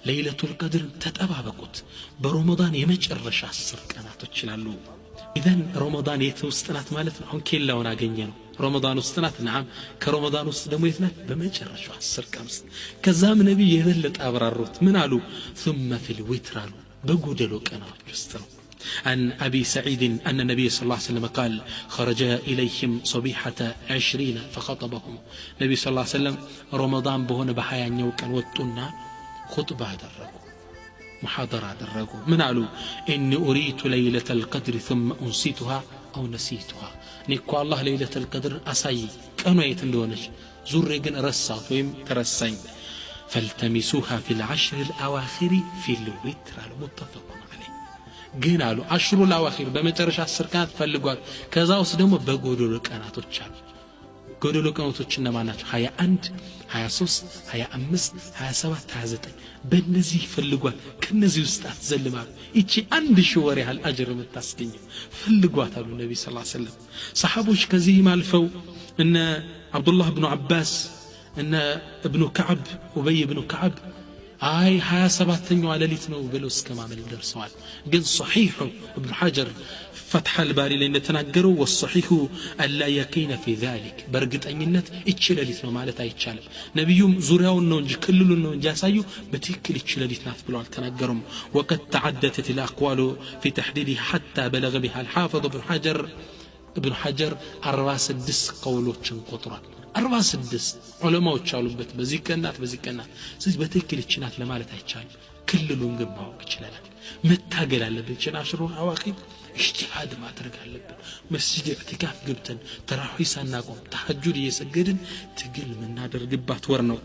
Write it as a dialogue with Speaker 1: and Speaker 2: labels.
Speaker 1: ለይለቱል ቀድርን ተጠባበቁት በረመዳን የመጨረሻ 10 ቀናቶች ይላሉ። ኢዘን ረመዳን የት ውስጥ ናት ማለት ነው? አሁን ኬላውን አገኘ ነው። ረመዳን ውስጥ ናት። ነዓም፣ ከረመዳን ውስጥ ደግሞ የት ናት? በመጨረሻው 10 ቀን ውስጥ። ከዛም ነብይ የበለጠ አብራሩት። ምን አሉ? ثم في الوتر አሉ፣ በጎደሎ ቀናቶች ውስጥ ነው። عن أبي سعيد أن النبي صلى الله عليه وسلم قال: خرج إليهم صبيحة 20 فخطبهم. نبي صلى الله عليه وسلم رمضان بهون بحيان يوكا وطنا خطبة درقوا، محاضرة درقوا. من قالوا؟ إني أريت ليلة القدر ثم أنسيتها أو نسيتها. نيكو الله ليلة القدر أساي كانوا يتندونش زور جن رسات ويم ترسين، فالتمسوها في العشر الأواخر في الوتر. المتفق عليه. ግን አሉ አሽሩ ላዋኺር በመጨረሻ 10 ቀናት ፈልጓል። ከዛ ውስጥ ደግሞ በጎደሎ ቀናቶች አሉ። ጎደሎ ቀናቶች እነማን ናቸው? 21፣ 23፣ 25፣ 27፣ 29። በእነዚህ ፈልጓል። ከነዚህ ውስጥ አትዘልማሉ። ይቺ 1000 ወር ያህል አጅር የምታስገኘው ፈልጓት አሉ ነቢ ስ ሰለም። ሰሓቦች ከዚህም አልፈው እነ አብዱላህ ብኑ አባስ፣ እነ እብኑ ከዓብ፣ ኡበይ ብኑ ከዓብ አይ 27ኛዋ ሌሊት ነው ብለው እስከ ማመን ደርሰዋል። ግን ሰሒሑ እብኑ ሐጀር ፈትሐ አልባሪ ላይ እንደተናገረው ወሰሒሑ አላ የቂነ ፊ ዛሊክ፣ በእርግጠኝነት እቺ ሌሊት ነው ማለት አይቻልም። ነቢዩም ዙሪያውን ነው እንጂ ክልሉን ነው እንጂ ያሳዩ በትክክል እቺ ሌሊት ናት ብለው አልተናገሩም። ወቀድ ተዓደተት الأقوال في تحديدها حتى بلغ بها الحافظ ابن حجر። ابن حجر 46 ቀውሎችን ቆጥሯል። 46 ዑለማዎች አሉበት በዚህ ቀናት በዚህ ቀናት። ስለዚህ በትክክል ይህች ናት ለማለት አይቻልም። ክልሉን ግን ማወቅ ይችላል። መታገል አለብን። ይችን አሽሩ አዋኺር እጅቲሃድ ማድረግ አለብን። መስጂድ ኢዕቲካፍ ገብተን ተራዊህ ሳናቆም ተሐጁድ እየሰገድን ትግል የምናደርግባት ወር ነው።